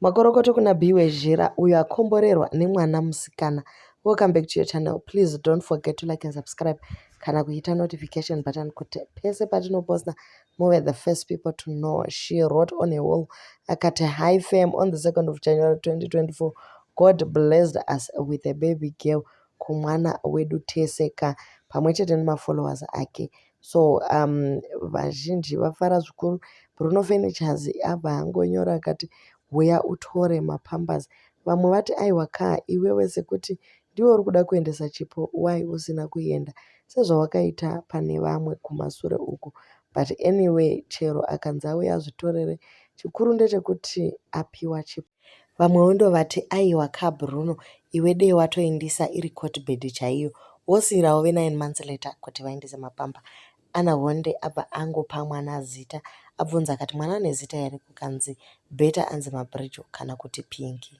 Makorokoto kuna Bee Wezhira uyo akomborerwa nemwana musikana. Welcome back to your channel. Please don't forget to like and subscribe kana kuita notification button kuti pese patinoposta muve the first people to know. She wrote on a wall akati, "Hi fam, on the 2nd of January 2024 God blessed us with a baby girl kumwana wedu tese ka," pamwe chete nemafollowers ake. So vazhinji vafara zvikuru. Bruno Furnitures abva angonyora akati, "Huya utore mapampers." Vamwe vati, "Aiwa ka, iwewe sekuti ndiwe uri kuda kuendesa chipo, wai usina kuenda sezvawakaita pane vamwe kumasure uku?" But anyway, chero akanzi auya azvitorere, chikuru ndechekuti apiwa chipo. Vamwewo ndovati, "Aiwa ka Bruno, iwe dei watoindisa iri cotbed chaiyo, wosiyirawo ve9 months later kuti vaendese mapamper." Ana Honde abva angopa mwana zita. Abvunza akati, "Mwana ane zita here?" Kukanzi, "Better anzi Mabridge kana kuti Pinky."